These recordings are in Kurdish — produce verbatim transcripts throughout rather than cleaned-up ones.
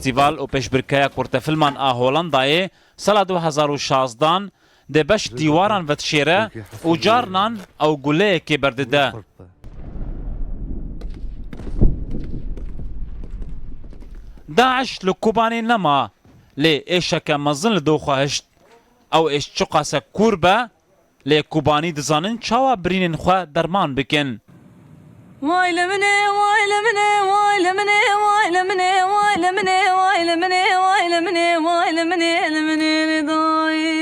Festîval û pêşbirkeya kurtefilman a Holandayê sala du hezar û şazdan dê beş dîwaran vedişêre û carnan ew guleyekê berdide. DAIŞ li Kobanê nema, lê êşeke mezin li dor xwe hişt. Ew êş çiqase kûr be, lê Kobanî dizanin çawa birînên xwe derman bikin. Way li min ê, way li min ê, way li min ê, way li min ê, way li min ê, way li min ê, way li min ê, way li min ê, li min ê, li dayê.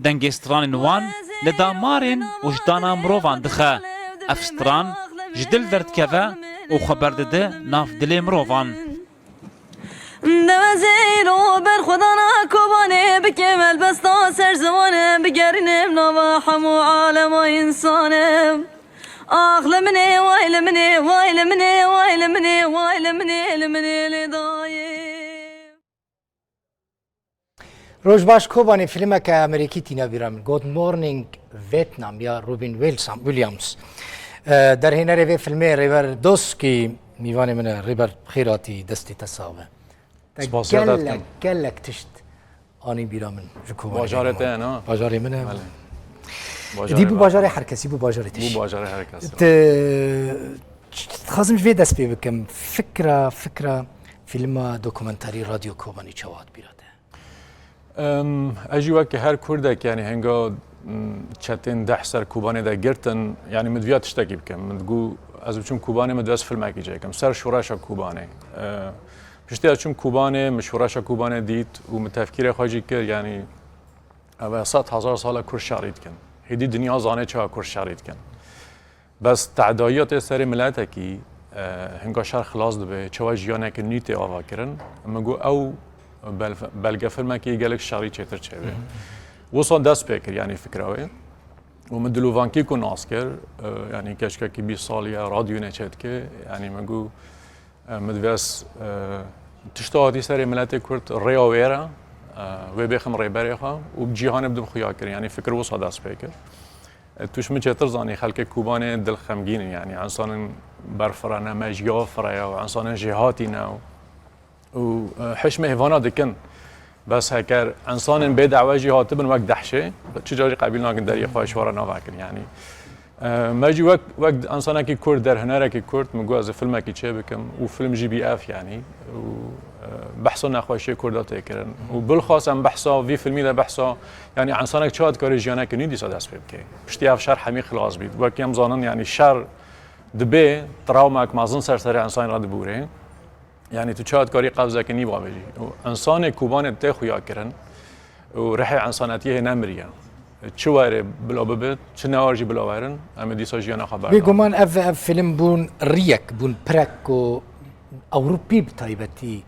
Dengê stranên wan li damarên wijdana mirovan dixe. Ev stran ji dil derdikeve û xwe berdide nav dilê mirovan. Dewezeylo ber xwedana Kobanê bike helbesta ser ziwane bigerînim nava hemû alema însane. Ax li min ê, way li min ê, way li min ê, way li min ê, way li min ê, li min ê, lê dayê. Roj baş Kobanê, filmeke amerîkî tîne bîra min. Good Morning Vietnam ya Robin Wilson, Williams. E, derhênerê vê filmê Rêber Doskî mîvanê min e. Rêber, xêr hatî, destê te sax be. Te Spasiya te gelek, dikim. Gelek tişt anî bîra min ji Kobanê. Bajarê te ye, na? Bajarê min e. Belê. Bajarê Êdî bû bajarê her kesî, bû bajarê te jî. Bû bajarê her kesî. Te, dixwazim ji vê dest pê bikim. Fikra, fikra filma dokumentarî Radyo Kobanî çawa hat bîra te? Em, ez jî weke her Kurdek, yanî hinga, m, çetên deh ser Kobanê de girtin, yanî min diviya tiştekî bikim. Min digot, ez biçim Kobanê, min divest filmekî çêkim. Ser şoreşa Kobanê. E, piştî ez çûm Kobanê, min şoreşa Kobanê dît û min tefkîrê xwe jî kir, yanî ev e sed hezar sal e Kurd şerî dikin. Hêdî dinya zane çawa Kurd şerî dikin. Bes tedayiya tê serê miletekî, e, hinga şer xilas dibe, çawa jiyaneke nû tê ava kirin, min got ew bel-, belgefilmekî gelek şerî çêtir çêbe. Wisa dest pê kir, yanî fikra wê. Û min dilovankî ku nas kir, e, yanî keçkekî bîst salî ye, radyonê çêdike, yanî min got, e, min divêst, e, tişta hatî serê miletê Kurd rêya wê re, e, wê bêxim rêberê xwe û bi cîhanê bidim xuya kirin, yanî fikir wisa dest pê kir. E, tu ji min çêtir zanî, xelkê Kobanê dil xemgîn in, yanî ensanên berfirene, mejgiya fireye û ensanên jêhatî ne û, û, e, hişmê hêvana dikin. Bes heker ensanên bê dewe jî hatibin wek DAIŞê, çi carî qebîl nakin deriyê xwe ji we re navekin, yanî. E, me jî wek, wek ensanekî Kurd, derhunerekî Kurd, min got ez ê filmekî çê bikim û film jî bî ev, yanî. Û, e, behsa nexweşiyê Kurda tê kirin. Û bilxas em behsa vî filmî de behsa, yanî ensanek çawa dikare jiyaneke nû dîsa dest pê bike. Piştî ev şer hemî xilas bît. Wek em zanin, yanî şer dibê trawmek mezin ser serê ensanê re dibûrê. Yanî tu çawa dikarî qebzeke nî bavêjî. Û ensanê Kobanê tê xuya kirin û rihê ensanetiyê hê nemiriye. Çi were bila bibit, çi newar jî bila werin, em ê dîsa jiyana xwe berdin. Bêguman ev, ev film bûn riyek, bûn pirek ku Ewropî bi taybetî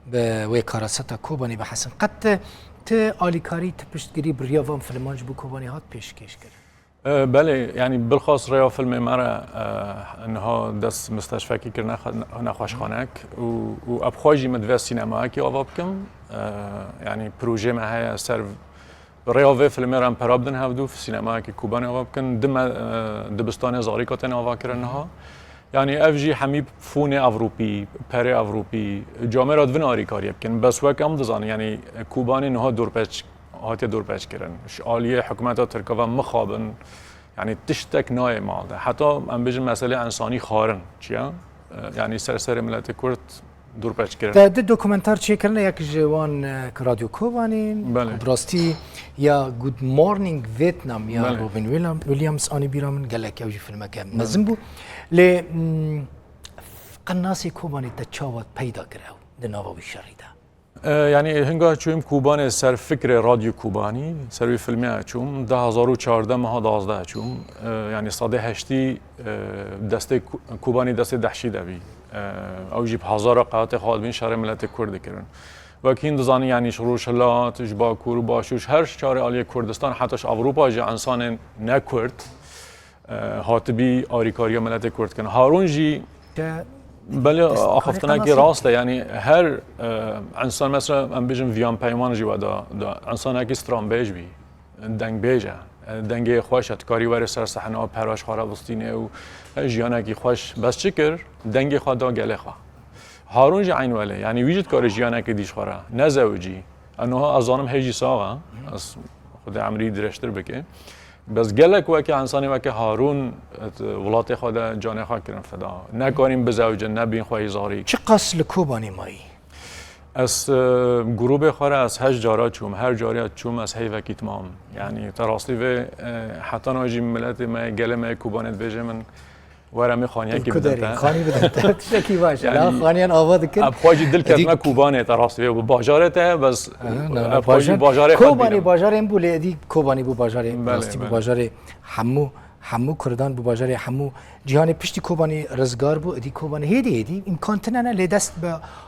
bi wê karaseta Kobanê bihesin. Qet ti, ti alîkarî, ti piştgirî bi riya van filman ji bo Kobanê hat pêşkêş kirin? E, belê, yanî bilxas rêya filmê me re, e, niha dest misteşfekî kir nexe-, nexweşxanek û, û ev xwe jî min divê sînemayekî ava bikim. E, yanî projeyê me heye ser rêya vê filmê re em pera bidin hevdû, sînemayekî Kobanê ava bikin. Di me, e, dibistanê Zarîka tên avakirin niha. Yanî ev jî hemî fûnê Ewropî, perê Ewropî, camêra divin arîkariyê bikin. Bes wek em dizanin, yanî Kobanê niha dorpêç hatiye dorpêçkirin. Ji aliyê hikûmeta Tirka ve mixabin, yanî tiştek nayê mal de. Heta em bêjin meselê ensanî xwarin çi ye? E, yanî ser serê miletê Kurd dorpêçkirin. Te du dokumentar çêkirine, yek ji wan, e, ki Radyo Kobanê, Belê. Ku bi rastî ya Good Morning Vietnam ya Belê. Robin William-, Williams anî bîra min, gelek ew jî filmeke Belê. Mezin bû. Lê, mm, qenasê Kobanê te çawa peyda kir ew di nava wî şerî de? E, yanî hinga çûyim Kobanê ser fikrê Radyo Kobanî, ser wî filmê çûm, du hezar û çardeh meha duwazdeh çûm. E, yanî sedê heştî, e, destê Ku-, Kobanî destê DAIŞî de bî. E, ew jî bi hezara qewatê xwe dibîn şerê miletê Kurd dikirin. Wek hîn dizanî, yanî ji Rojhilat, ji Bakur û Başûr, ji her çarê aliyê Kurdistan, heta ji Ewropa jî ensanên ne Kurd, e, hatibî arîkariya miletê Kurd dikin. Harûn jî Te belê axaftinekî rast e, yanî her, e, ensan, mesela em bêjin Viyan Peyman jî we da, da ensanekî stranbêj bî, dengbêj e. E, dengê xweş e, dikarî were ser sehna, pera ji xwe re bistîne û, e, jiyanekî xweş. Bes çi kir? Dengê xwe da gelê xwe. Harûn jî eyn welê, yanî wî jî dikarê jiyanekê dî ji xwe re nezewicî. Ew niha ez zanim hê jî sax e, ez Xwedê emrî dirêjtir bike. Bes gelek weke ensanê weke Harûn, et, welatê xwe de canê xwe kirin feda. Nekarîn bizewicin, nebîn xwe yî zarî. Çiqas li Kobanê mayî? Ez, e, grûbê xwe re ez heşt cara çûm. Her carî ez çûm ez heyvekî dimam. Yanî te rastî vê, e, heta niha jî miletê me, gelê me yê Kobanê dibêje min, were min xaniyekî bidin te. Xanî bidin te. Tiştekî baş e. Yanî la xaniyan ava dikin. Ev xwe jî dil ketime Kobanê, te rastî vê bi bajarê te, bes ev xwe jî bajarê xwe dibînim. Kobanê bajarê min bû, lê edî Kobanê bû bajarê, rastî bû bajarê hemû, hemû Kurdan bû, bajarê hemû cîhanê. Piştî Kobanê rizgar bû, edî Kobanê hêdî hêdî îmkan tune ne, lê dest bi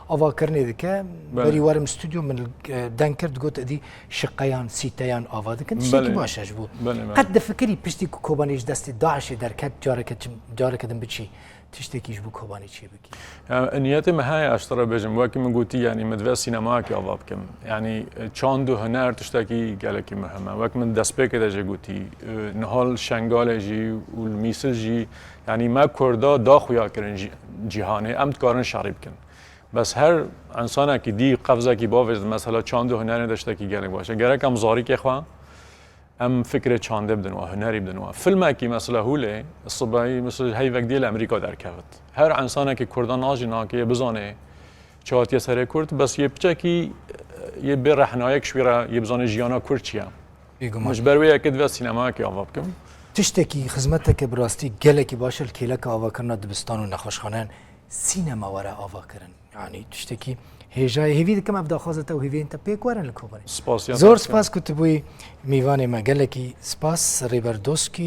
avakirinê dike. Berî werim stûdyo min, e, deng kir, digot edî şiqeyan, sîteyan ava dikin. Tiştekî baş e ji bo. Qet difikirî piştî ku Kobanê ji destê DAIŞê derket, careke çi-, careke din biçî, tiştekî ji bo Kobanê çêbikî? Ya, niyetê min heye, ez te re bêjim, wekî min gotî, yanî min divê sînemayekî ava bikim. Yanî, e, çand û huner tiştekî gelekî muhim e. Wek min destpêkê de jî gotî, e, niha li Şengalê jî û li Mîsil jî, yanî me Kurda da xuya kirin cî-, cîhanê, em dikarin şerî bikin. Bes her ensanekî dî qevzekî bavêjin, mesela çand û hunerê de tiştekî gelek baş e. Gerek em zarîkê xwe, em fikrê çandê bidin we, hunerî bidin we. Filmekî mesela Hûlê, sibehî mesela heyvek dî li Amerîka derkevit. Her ensanekî Kurda najî nake yê bizane çi hatiye serê Kurd, bes yê piçekî, yê bê rehnayek ji wî re yê bizane jiyana Kurd çi ye. Bêguman. Min ji ber wê yekê divê sînemayekê ava bikim. Tiştekî, xizmeteke bi rastî gelekî baş e li kêleka avakirina dibistan û nexweşxaneyan, sînema were avakirin. Yanî tiştekî hêjayê, hêvî dikim ev daxwaza te û hêviyên te pêk werin li Kobanê. Spasiya te dikim. Zor spas ku tu bûyî mîvanê me. Gelekî spas Rêber Doskî.